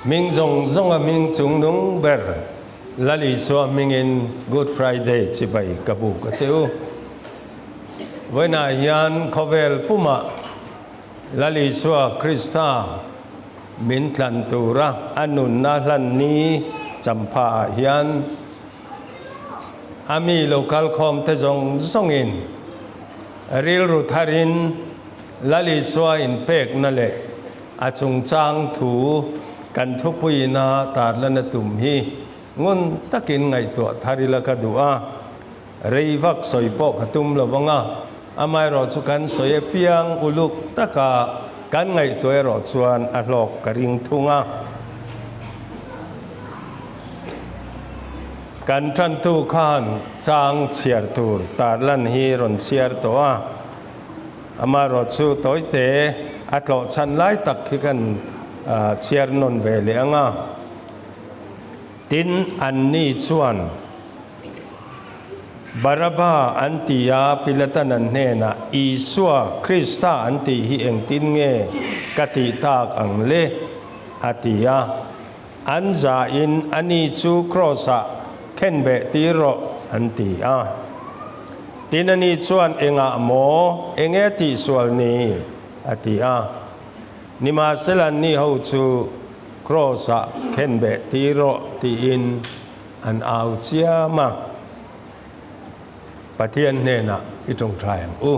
Hming zawng zawnga hming chungnung ber Lal Isua hmingin Good Friday chibai ka buk a che u. Vawiinah hian khawvel pumah Lal Isua Krista min tlan tura a nunna hlan ni champha ah hian a mi lo kalkhawm te zawng zawngin rilru tharin Lal Isua inpekna leh a chungchang thu kan thupuiina tarlana tum hi ngun takin ngaihtuah thar ila ka duh a, rei vak sawi pawh ka tum lo vang a, amaherawh chu kan sawi apiang uluk taka kan ngaihtuah erawh chuan a hlawk ka ring thung a. Kan tantu khan chang chhiar tur tarlan hi rawn chhiar tawh a. Amaherawh chu tawite a tlawh chhan lai tak hi kan chhiar nawn ve leh ang a. Tin, anni chuan Baraba an ti a, Pilatan an hnenah, Isua, Krista an tih hi engtin nge ka tih tak ang le? a ti a. An zahin ani chu Kraws-ah khenbeh tir rawh, an ti a. Tin, ani chuan, Engah maw? Enge tihsual ni? a ti a. Nimahsela anni ho chu Kraws-ah khenbeh tir rawh tiin an au chiam a. Pathian hnenah i tawngtai ang u.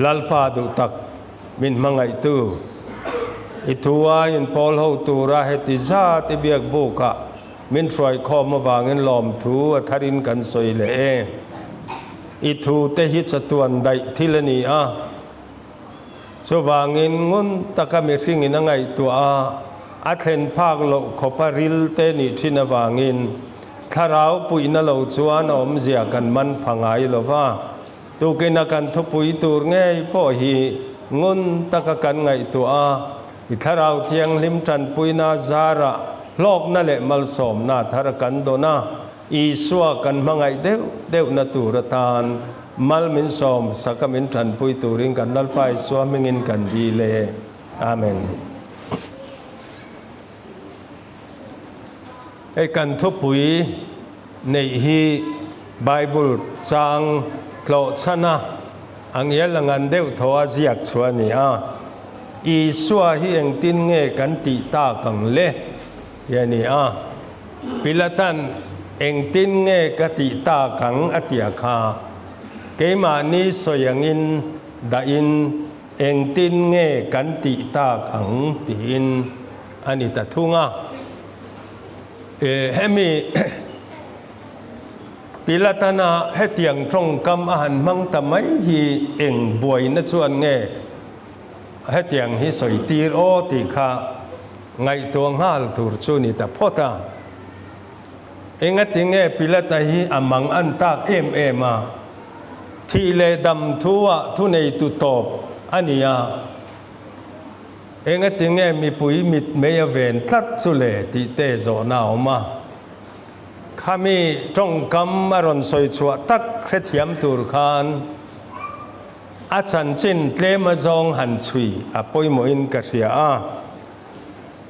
Lalpa duh tak min hmangaihtu, i thu aiin pawl ho tura heti zat i biak bukah min hruaikhawm avangin lawmthu a tharin kan sawi leh e. I thu te hi chatuan daih thil a ni a, chuvangin ngun taka mihringin a ngaihtuah a, a thlen phak loh khawpa ril te nih thin avangin thlarau puihna lo chuan a awmzia kan man pha ngai lo va. Tukina kan thupui tur ngei pawh hi ngun taka kan ngaihtuah a, i Thlarau Thianghlim tanpuina zarah hlawkna leh malsawmna thar kan dawn a, Isua kan hmangaih deuh deuhna tur atan mal min sawm saka min tanpui turin kan Lalpa Isua hmingin kan dil e. Amen. Hei kan thupui neih hi Bible chang tlawh chhan a, a ngial a ngan deuh thaw a ziak chhuah a ni a. Isua hi engtin nge kan tih tak ang le? tih a ni a. Pilatan engtin nge ka tih tak ang a tia kha keimahni sawi angin dahin engtin nge kan tih tak ang tiin a ni ta thung a. Hemi Pilatana hetiang tawngkam a han hmang ta mai hi eng buaina chuan nge hetiang hi sawi tir aw tih kha ngaihtuah nghal tur chu ni ta phawt a. Engati nge Pilata hi a mang an tak em em a? Thih leh dam thu-ah thuneitu tawp a ni a. Engati nge mipui mit mei a ven tlat chu le tih te zawhna a awm a. Khami tawngkam a rawn sawi chhuah tak hrethiam tur khan a chanchin tlem azawng han chhui a pawimawhin ka hria a.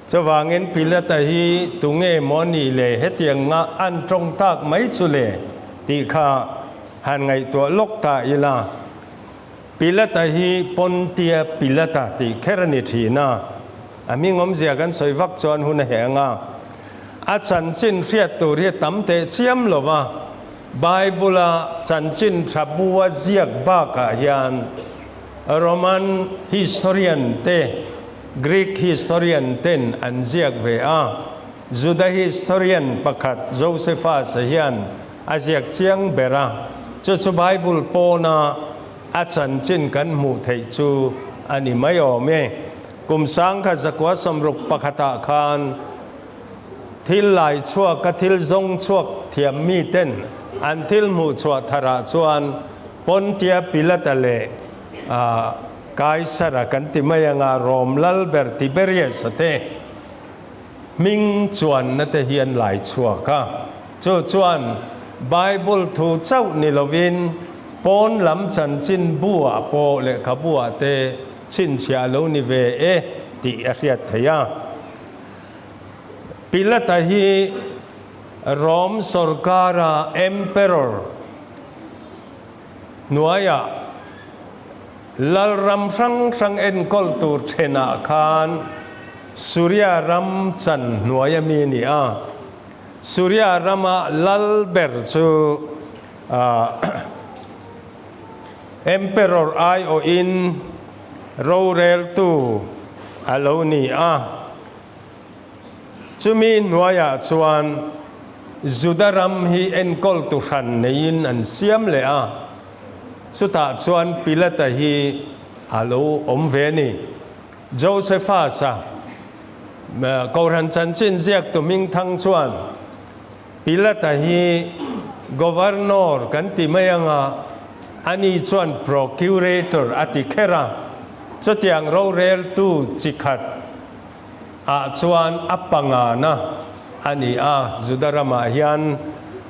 Chuvangin Pilata hi tunge maw nih le hetiang nga an tawng tak mai chu le tih kha han ngaihtuah lawk ta ila. Pilata hi Pontia Pilata tih kher a ni thin a, a hming awmzia kan sawi vak chuan hun a heng a. A chanchin hriat tur hi a tam teh chiam lo va, Bible-a chanchin tha bua ziak bakah hian Roman historian te, Greek historian ten an ziak ve a. Juda historian pakhat Josephus-a hian a ziak chiang ber a, chu chu Bible pawna a chanchin kan hmuh theih chu a ni mai awm e. Kum 1961 khan thil lai chhuak a thil zawng chhuak thiam miten an thil hmuh chhuah tharah chuan Pontia Pilata leh Kaisara kan ti mai anga Rom lal ber Tiberius-a te Hming chuanna te hi an lai chhuak a, chu chuan Bible thu chauh ni lovin pawn lam chanchin buah pawh lehkhabuah te chhinchhiah lo ni ve e tih a hriat theih a. Pilata hi Rom sorkara Emperor hnuaiah Lalram hrang hrang enkawl tur thenah khan Suria ram chan hnuaia mi a ni a. Suria rama lal ber chu Emperor aiawhin roreltu a lo ni a. Chumi hnuaiah chuan Juda ram hi enkawltu hran neiin an siam leh a, chutah chuan Pilata hi a lo awm ve a ni. Josephus-a Kohhran chanchin ziaktu hmingthang chuan Pilata hi Governor kan ti mai anga, ani chuan Procurator a ti kher a, chutiang roreltu chi khat ah chuan a pangana a ni a, Juda ramah hian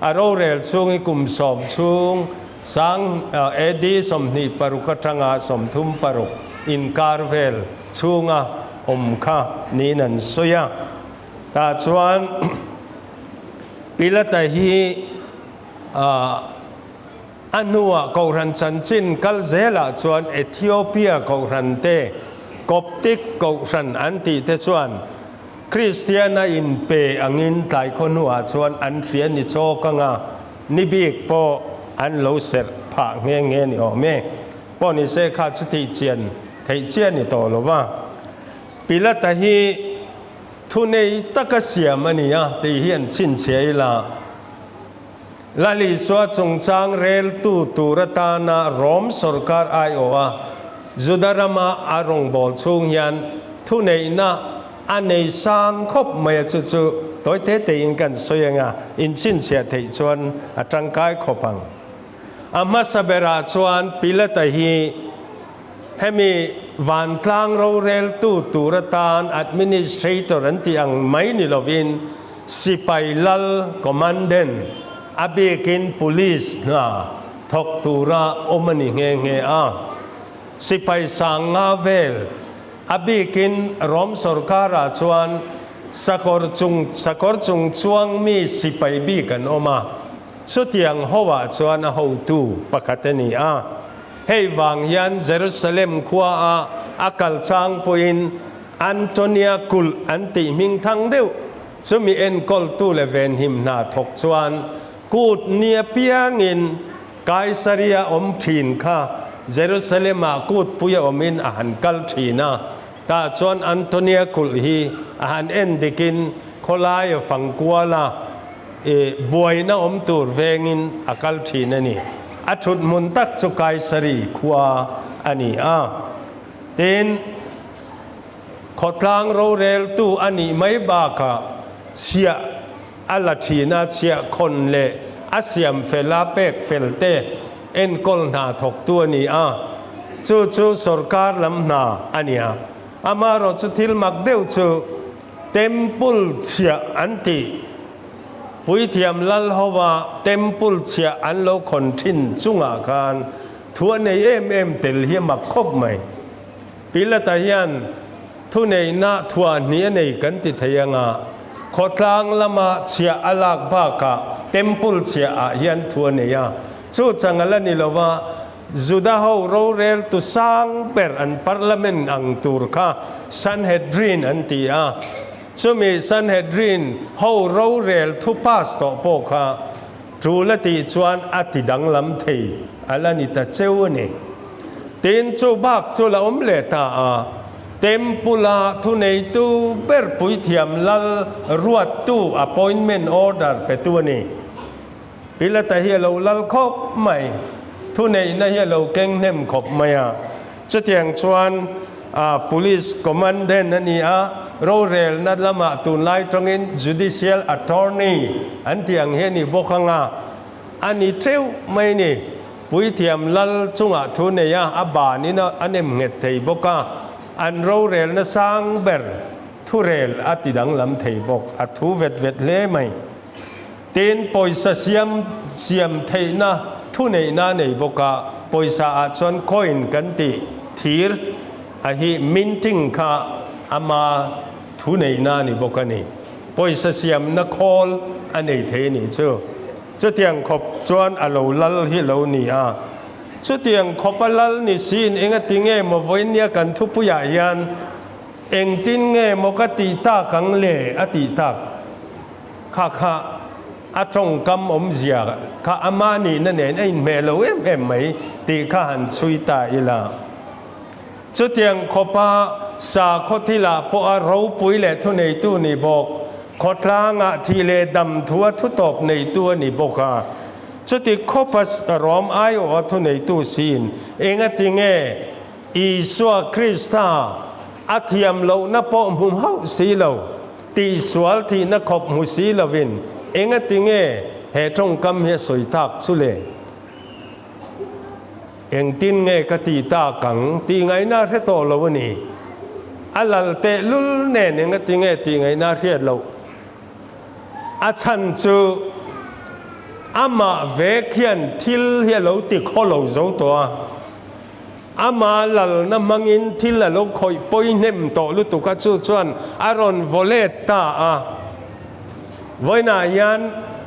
a rorel chhung hi kum sawm chhung sang AD 26 atanga 36 inkar vel chhunga awm kha niin an sawi a. Tah chuan Pilata hi A hnuah Kohhran chanchin kal zelah chuan Ethiopia Kohhran te, Coptic Kohhran an tih te chuan Kristian a inpe angin tlai khaw hnuah chuan an hria ni chawk anga ni bik pawh an lo serh phah nghe nghe ni awm e. Pawh ni se kha chu tih chian theih chiah ni tawh lo va. Pilata hi thunei taka siam a ni a tih hi an chhinchhiah ila. Lal Isua chungchang reltu tur atana Rom sorkar aiawha Juda rama a rawngbâwl chhung hian thuneihna a nei sang khawp mai a, chu chu tawi te tein kan sawi ang a, inchhinchhiah theih chuan a tangkai khawp ang. A hmasa berah chuan Pilata hi hemi vantlang roreltu tur atan administrator an tih ang mai ni lovin, Sipai lal, commandant, a bikin police hna thawk tura awm a ni nghe nghe a. Sipai sang nga vel, a bikin Rom sorkarah chuan sakawr chung sakawr chung chuang mi sipai bik an awm a. Chutiang hoah chuan a hotu pakhat a ni a. Hei vang hian Jerusalem khuaah a kal chang pawhin Antonia kulh an tih hming thang deuh chumi enkawltu leh venhim hna thawk chuan kut ni apiangin Kaisaria awm thin kha Jerusalem-ah kutpui a awmin a han kal thin a. Tah chuan Antonia kulh hi a han en dikin khawlaia fang kuala buaina awm tur vengin a kal thin a ni. A thut hmun tak chu Kaisari khua a ni a. Tin. Khawtlang roreltu a nih mai bakah chhiah a la thin a, chhiah khawn leh a siam fel a pek fel te enkawl hna thawktu a ni a, chu chu sorkar lam hna a ni a. Amaherawh chu thil mak deuh chu Temple chhiah an tih, Puithiam lal hova Temple chhiah an lo khawn thin chungah khan thu a nei em em tel hi a mak khawp mai. Pilata hian thuneihna thuah hnih a nei kan ti thei anga, khawtlang lama chhiah a lak bakah Temple chhiah ah hian thu a nei a. Chu chang a la ni lova, Juda ho roreltu sang ber an parliament ang tur kha Sanhedrin an ti a. Chumi Sanhedrin ho rorel thu pass tawh pawh kha tul a tih chuan a ti danglam thei a la ni ta cheu a ni. Tin, chu bak chu la awm leh ta a, Temple-a thuneitu ber puithiam lal ruattu appointment order petu a ni. Pilata hi a lo lal khawp mai, thuneihna hi a lo keng hnem khawp mai a. Chutiang chuan Police Commandant a ni a, rorelna lamah tunlai tangin Judicial Attorney an tih ang hi a ni bawk ang a, a ni teuh mai a ni. Puithiam lal chungah thu nei a, a banin a nem nghet thei bawk a, an rorelna sang ber thurel a ti danglam thei bawk, a thu vet vet hle mai. Tin, pawisa siam siam theihna thuneihna a nei bawk a, pawisa ah chuan coin kan tih thir a hi minting kha Ama thuneihna a ni bawk a ni. Pawisa siamna khawl a nei thei a nih chu. Chutiang khawp chuan a lo lal hi lo ni a. Chutiang khawp a lal ni siin engati nge maw vawinia kan thupuiah hian engtin nge maw ka tih tak ang le a tih tak kha kha a tawngkam awmzia kha ama nihna nen a inhmeh lo em em mai tih kha han chhui ta ila. Chutiang khawpa sakhaw thilah pawha ropui leh thuneitu ni bawk, khawtlangah thih leh dam thua thutawp neitu a ni bawk a. Chuti khawpa Rom aiawha thuneitu siin engati nge Isua Krista a thiam lohna pawh hmu hauh si lo, tihsual thihna khawp hmu si lovin engati nge he tawngkam hi a sawi tak chu le? Engtin nge ka tih tak ang tih ngaihna a hre tawh lo a ni. A lal tehlul nen engati nge tih ngaihna a hriat loh. A chhan chu amah vek hian thil hi a lo ti khaw lo zo tawh a. Ama lalna hmangin thil a lo khawih pawi hnem tawh lutuk a, chu chuan a rawn vaw let ta a. Vawiinah hian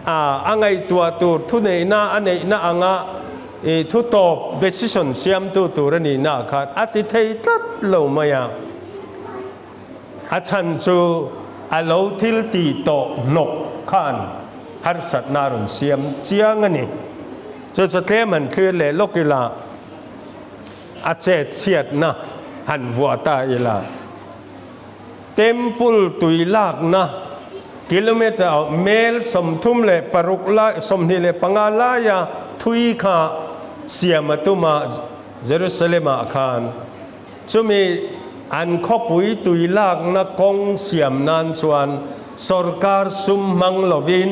a ngaihtuah tur thuneihna a neihna anga I thu tawp decision siamtu tur a nihna khan a ti thei tlat lo mai a. A chhan chu a lo thil tih tawh hnawk khan harsatna a rawn siam chiang a ni. Chu chu tlem han thlir leh lawk ila, a chet chhiatna han vuah ta ila. Temple tui lakna kilometre mel 36 lai 25 laia thui kha siam a tum a, Jerusalem ah khan chumi an khawpui tui lakna kawng siam nan chuan sorkar sum hmang lovin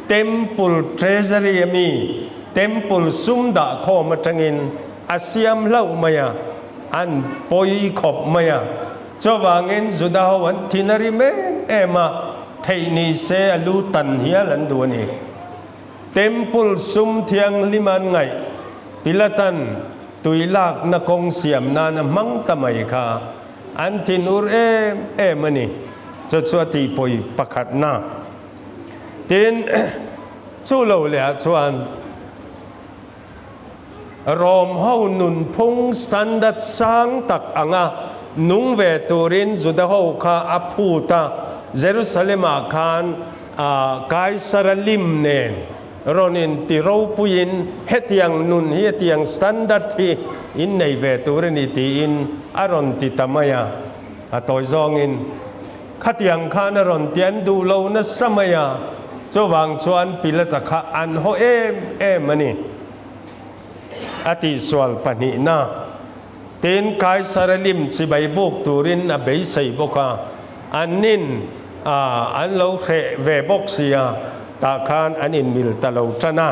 Temple Treasury ami Temple sum dah khawm atangin a siam hlauh mai a, an pawi khawp mai a. Chuvangin Juda ho an thin a rim em em a, theih ni se a lu tan hial an duh a ni. Temple sum thianghlim an ngaih Pilatan tui lakna kawng siam nan a hmang ta mai kha an thin ur em em a ni. Chu chu a tihpawi pakhatna. Tin, chu lo leh ah chuan Rom ho nunphung standard sang tak anga nung ve turin Juda ho kha a phut a, Jerusalem ah khan Kaisara lim nen rawn in ti ropuiin hetiang nun hi hetiang standard hi in nei ve tur a ni tiin a rawn ti ta mai a, a tawi zawngin. Khatiang khan a rawn ti an duh lo nasa mai a, chuvang chuan Pilata kha an haw em em a ni, a tihsual pahnihna. Tin, Kaisara lim chibai buk turin a beisei bawk a, annin an lo hreh ve bawk si a, tah khan an inmil ta lo tan a.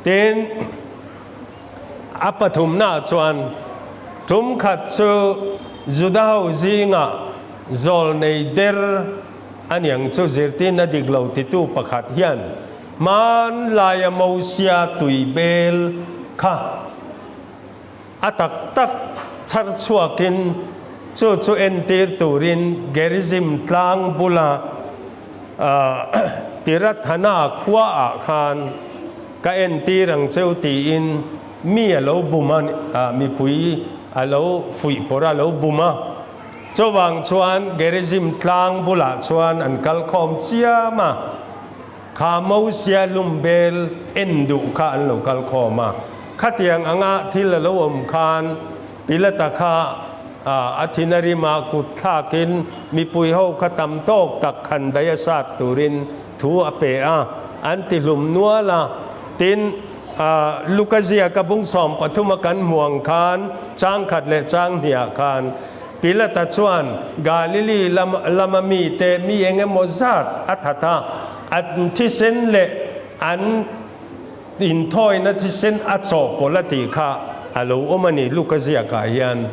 Tin, A pathumnaah chuan tum khat chu Juda ho zingah zawlnei der a niang chu zirtirna dik lo titu pakhat hian hmanlaia Mosia tui bel kha a tak tak chhar chhuakin chu chu entir turin Gerizim tlang bula Tirathana khuaah khan Ka entir ang cheu tiin mi a lo bum a, mipui a lo fuih pawrh a, a lo bum a. Chuvang chuan Gerizim tlang bulah chuan an kal khawm chiam a, kha Mosia lumbel en duh kha an lo kal khawm a. Khatiang anga thil a lo awm khan Pilata kha a thin a rim a, kut thlakin mipui ho kha tam tawk tak khan daih a sat turin Thu a pe a, an ti hlum nual a. Tin, Luka ziaka bung 13 a kan hmu ang khan, chang khat leh chang hniah khan, Pilata chuan Galili lam lama mite mi eng emaw zat a that a, an thisen leh an inthawina thisen a chawhpawlh a tih kha a lo awm a ni Luka ziakah hian.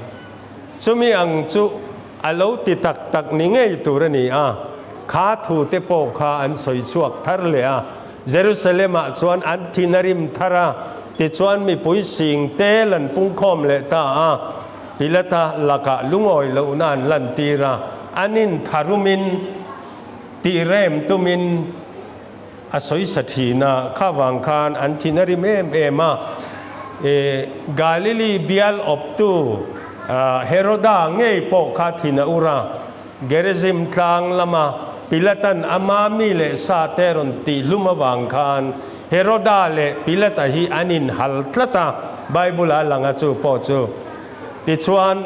Chumi ang chu a lo ti tak tak ni ngei tur a ni a, kha thute pawh kha an sawi chhuak thar leh a. Jerusalem-ah chuan an thin a rim thar a, tichuan mipui sing tel an pungkhawm leh ta a. Pilata lakah lungawi lohna an lantir a, an intharumin tihrem tumin a sawisa thin a, kha vang khan an thin a rim em em a. E, Galili bial awptu Heroda ngei pawh kha thin a ur a, Gerizim tlang lama Pilatan ama mi leh sa te rawn tihhlum avang khan Heroda leh Pilata hi an inhal tlat a, Bible-a lang a chu pawh chu. Tichuan,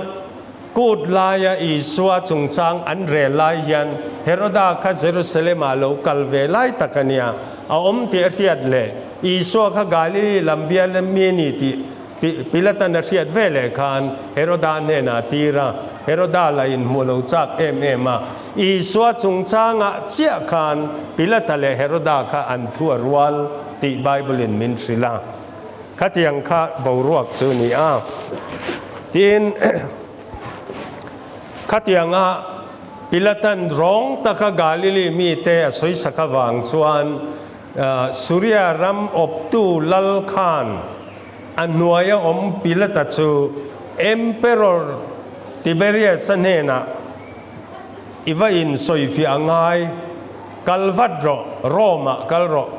Kut laia Isua chungchang an rel lai hian Heroda kha Jerusalem-ah lo kal ve lai tak a nia, a awm tih a hriat leh Isua kha Galili lam bial mi a ni tih Pilatan a hriat ve leh khan Heroda hnenah a tir a, Heroda lah inhmuh lo chak em em a. Isua chungchangah chiah khan Pilata leh Heroda kha an thu a rual tih Bible-in min hrilh a. Khatiang kha boruak chu ni a. Tin, khatianga Pilatan rawng taka Galili mite a sawisak avang chuan Suria ram awptu lal khan a hnuaia awm Pilata chu Emperor Tiberius-a hnenah i va insawifiah a ngai, kal vat rawh, Rome-ah kal rawh.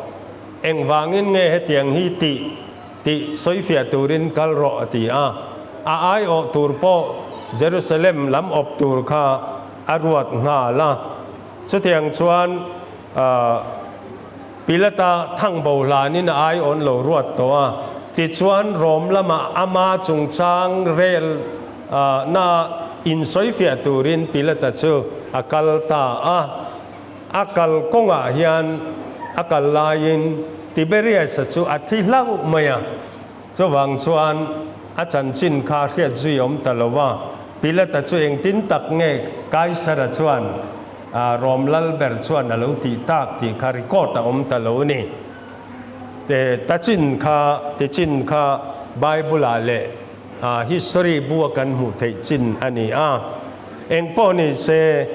Engvangin nge hetiang hi tih tih sawifiah turin kal rawh a ti a. A aiawh tur pawh Jerusalem lam awp tur kha a ruat nghal a. Chutiang chuan Pilata thangbo hlanin a aiawn lo ruat tawh a. Tichuan Rom lamah ama chungchang rel na insawifiah turin Pilata chu a kal ta a. A kal kawngah hian a kal laiin Tiberius-a chu a thi hlauh mai a, chuvang chuan a chanchin kha hriat zui awm ta lo va. Pilata chu engtin tak nge Kaisara chuan Rom lal ber chuan a lo tih tak tih kha record a awm ta lo a ni. Ta chin kha tichin kha Bible-ah leh History bu a kan hmuh theih chin a ni a. Engpawh ni se,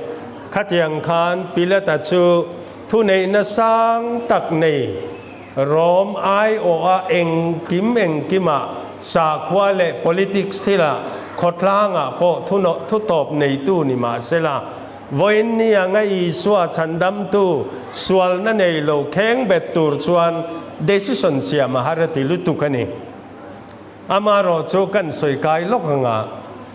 khatiang khan Pilata chu thuneihna sang tak nei Rom aiawha engkim engkimah sakhua leh politics thilah khawtlangah pawh thutawp neitu ni mah sela, vawiin ni anga Isua chhandamtu sualna nei lo kheng bet tur chuan decision siam a har a ti lutuk a ni. Amarawh chu kan sawi kai lawk anga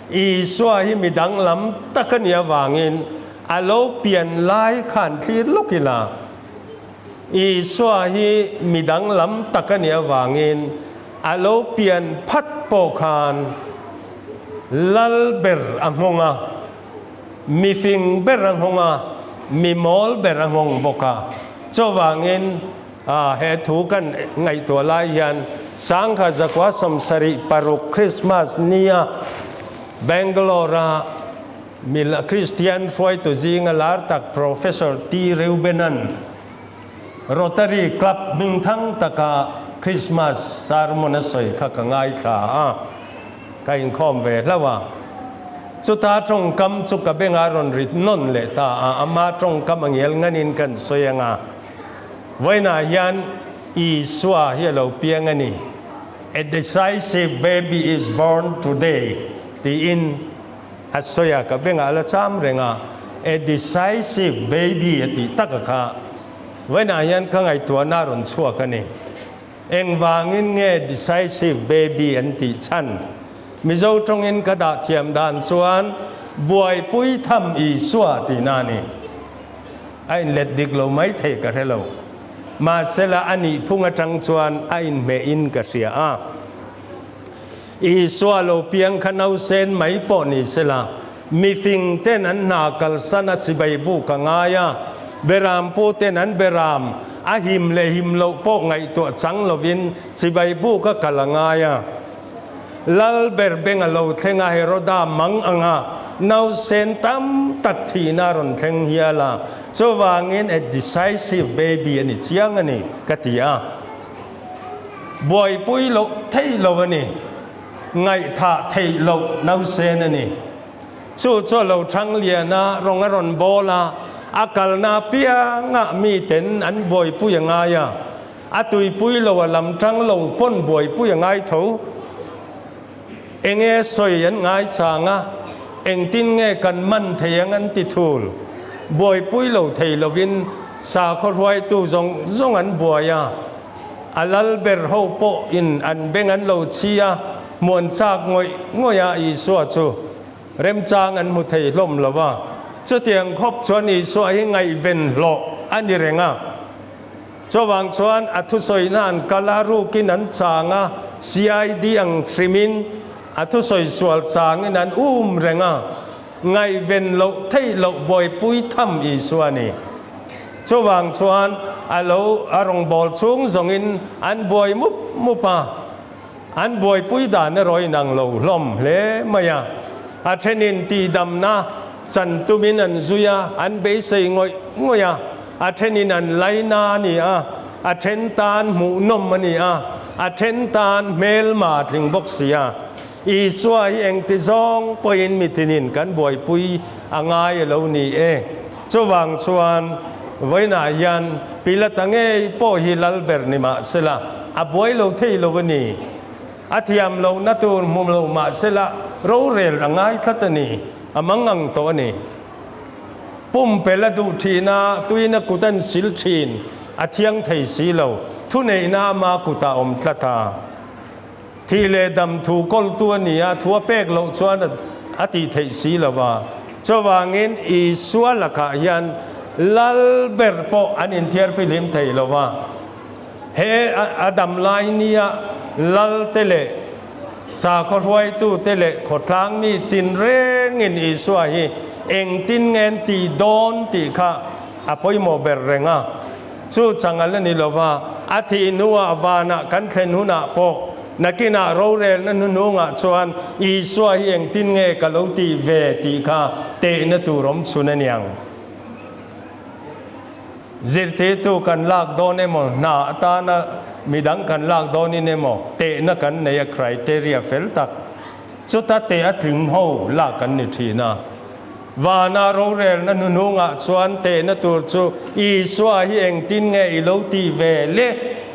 Isua hi mi danglam tak a nih avangin a lo pian lai khan thlir lawk ila. Isua hi mi danglam tak a nih avangin a lo pian phat pawh khan lal ber a nghawng a, mi fing ber a nghawng a, mi mawl ber a nghawng bawk a. Chuvangin A, he thu kan ngaihtuah lai hian Sangha zakua 76 Krismas nia Bangalore-a mila Kristian hruaitu zinga lar tak Professor T. Reubenan Rotary Club hmingthang taka Krismas sermon a sawi kha ka ngaithla a, ka inkhawm ve hlauh a. Chuta tawngkam chu ka bengah rawn rit nawn leh ta a, ama tawngkam a ngial nganin kan sawi anga. Vawiinah hian Isua hi a lo piang a ni, A decisive baby is born today tiin a sawi a, ka bengah a la cham reng a, A decisive baby a tih taka kha vawiinah hian ka ngaihtuahna a rawn chhuak a ni. Engvangin nge decisive baby an tih chhan? Mizo tawngin ka dah thiam dan chuan buaipui tham Isua tihna a ni. A inlet dik lo mai thei ka hre lo. Mahsela a nih phung atang chuan a inhmeh in ka hria a. Isua lo piang kha nausen mai pawh ni sela, mifing ten an hna kalsan a chibai buk a ngai a, beram pu ten an beram a him leh him loh pawh ngaihtuah chang lovin chibai buk a kal a ngai a. Lal ber beng a lo thleng a, Heroda mang ang a, nausen tam tak thihna a rawn thleng hial a, chuvangin a decisive baby a ni chiang a ni, ka ti a. Buaipui loh theih lo a ni, ngaihthah theih loh nausen a ni. Chu chu a lo thang lian a, rawng a rawn bawl a, a kalna apiangah miten an buaipui a ngai a. A tuipui lo a lam tang lo pawn buaipui a ngai tho. Enge sawi an ngaichang a, engtin nge kan man thei ang an ti thul. Buaipui lo thei lovin sakhaw hruaitu zawng zawng an buai a, a lal ber ho pawh in an beng an lo chhi a, hmuan chak ngawih ngawih a Isua chu remchang an hmu thei hlawm lo va. Chutiang khawp chuan Isua hi ngaihven hlawh a ni reng a. Chuvang chuan a thusawina an kal a, rukin an chang a, CID ang hrimin a thusawi sual changin an um reng a, ngaihven loh theih loh buaipui tham Isua a ni. Chuvang chuan a lo a rawngbâwl chhung zawngin an buai mup mup a, an buaipui dan erawh inang lo hlawm hle mai a. A thenin tihdamna chan tumin an zui a, an beisei ngawih ngawih a. A thenin an laina a ni a, a then tan hmuhnawm a ni a, a then tan hmelma tling bawk si a. Isua hi engti zawng pawhin mitinin kan buaipui a ngai a lo ni e. Chuvang chuan vawiinah hian Pilata ngei pawh hi lal ber ni mahsela a buai lo thei lo a ni. A thiam lohna tur hmu lo mahsela rorel a ngai tlat a ni, a mangang tawh a ni. Pumpel a duh thin a, tuin a kut an sil thin, a thiang thei si lo. Thuneihna ama kutah awm tlat a. Thih leh dam thu kawltu a ni a, thu a pek loh chuan a tih theih si lo va. Chuvangin Isua lakah hian lal ber pawh an inthiar fihlim thei lo va. He a dam lai nia lal te leh Sakhaw hruaitute leh khawtlang mi tinrengin Isua hi engtin nge an tih dawn tih kha a pawimawh ber reng a. Chu chang a la ni lova, a thih hnuah vanah kan thlen hunah pawh nakinah rorelna hnuhnungah chuan Isua hi engtin nge ka lo tih ve tih kha tehna tur awm chhun a niang. Zirtirtu kan lak dawn emaw, hna atana midang kan lak dawnin emaw, tehna kan nei a, criteria fel tak. Chuta teh a tling ho lak kan ni thin a. Vana rorelna hnuhnungah chuan tehna tur chu Isua hi engtin nge i lo tih ve le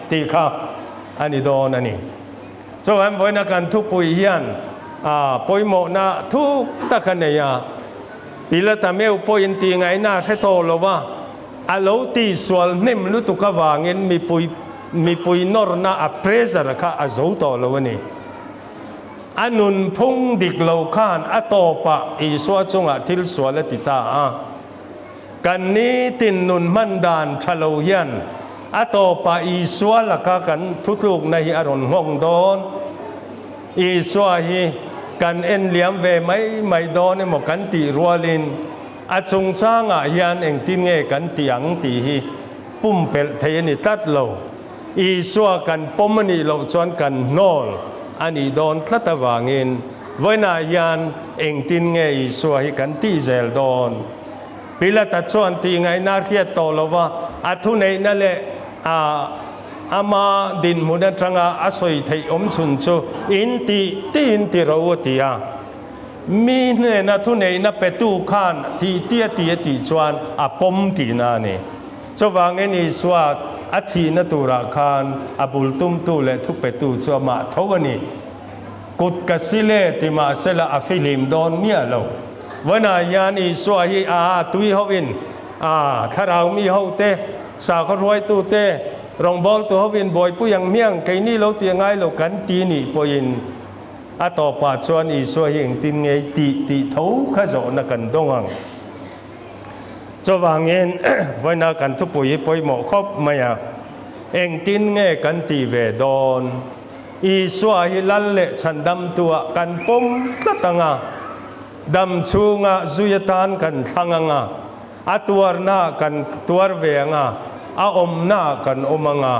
tih kha a ni dawn a ni. Chuan vawiina kan thupui hian a pawimawhna thuk tak a nei a. Pilata meuh pawhin tih ngaihna a hre tawh lo a, a lo tihsual hnem lutuk avangin mipui mipui nawrna a pressure kha a zo tawh lo a ni. A nunphung dik lo khan a tawpah Isua chungah thil sual a ti ta a. Kan nitin nun hman dan tha lo hian a tawpah Isua laka kan thutlukna hi a rawn nghawng dawn. Isua hi kan en liam ve mai mai dawn emaw kan tih rualin a chungchangah hian engtin nge kan tih ang tih hi pumpelh thei a ni tlat lo. Isua kan pawm a nih loh chuan kan hnawl a nih dawn tlat avangin vawiinah hian engtin nge Isua hi kan tih zel dawn? Pilata chuan tihngaihna a hriat tawh lova a thuneihna leh a Ama dinhmun atanga a sawi theih awm chhun chu in tih tiin ti ro a ti a. Mi hnena thuneihna petu khan tih ti a ti a tih chuan a pawm tihna a ni. Chuvangin Isua a thihna turah khan a bul tumtu leh thupetu chu amah tho a ni. Kut ka sil e ti mahsela a fihlim dawn miah lo. Vawiinah hian Isua hi a tui hoin A thlarau mi hote, sakhaw hruaitute, rawngbawltu hovin buaipui ang hmiang keini lo tih a ngai lo kan ti nih pawhin a tawpah chuan Isua hi engtin nge i tih tih tho kha zawhna kan dawng ang. Chuvangin vawiina kan thupui hi pawimawh khawp mai a, engtin nge kan tih ve dawn? Isua hi lal leh chhandamtuah kan pawm tlat ang a. Dam chhunga zui atan kan thlang ang a, a tuarna kan tuar ve ang a, a awmna kan awm ang a,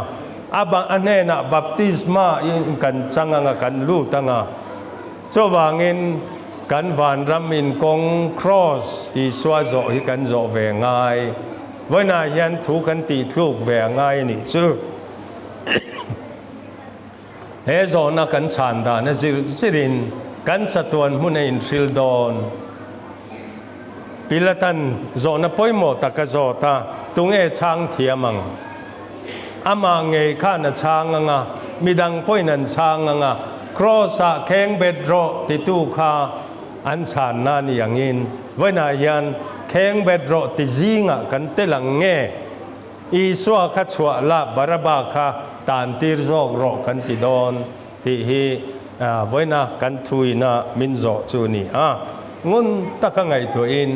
a a hnenah baptisma in kan chang ang a, kan lut ang a. Chuvangin kan vanram inkawng Kraws Isua zawh hi kan zawh ve ngai. Vawiinah hian thu kan tihtluk ve a ngai a nih chu. He zawhna kan chhan dan a zir zirin kan chatuan hmun a inhril dawn. Pilatan zawhna pawimawh tak a zawt a, tunge chhang thiam ang? Amah ngei khan a chhang ang a, midang pawhin an chhang ang a. Kraws-ah kheng bet rawh titu kha an chhanna ni angin vawiinah hian kheng bet rawh ti zingah kan tel ang nge? Isua kha chhuah la Baraba kha tan tir zawk rawh kan ti dawn tih hi vawiina kan thuina min zawh chu ni a. Ngun taka ngaihtuahin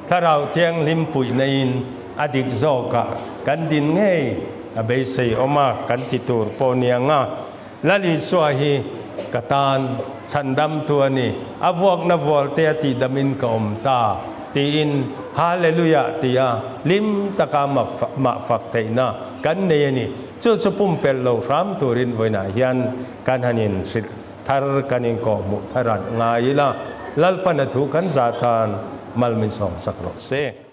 Thlarau Thianghlim puihna in a dik zawkah kan din ngei a beisei awm a kan ti tur pawh ni ang a. Lal Isua hi ka tan chhandamtu a ni, a vuakna vualte a tihdamin ka awm ta, tiin Hallelujah tia hlim taka mah fak theihna kan nei a ni. Chu chu pumpelh lo hram turin vawiinah hian kan han inhrilh thar, kan inkawhhmuh thar an ngai ila, Lalpan a thu kan zah tan mal min sawmsak rawh se.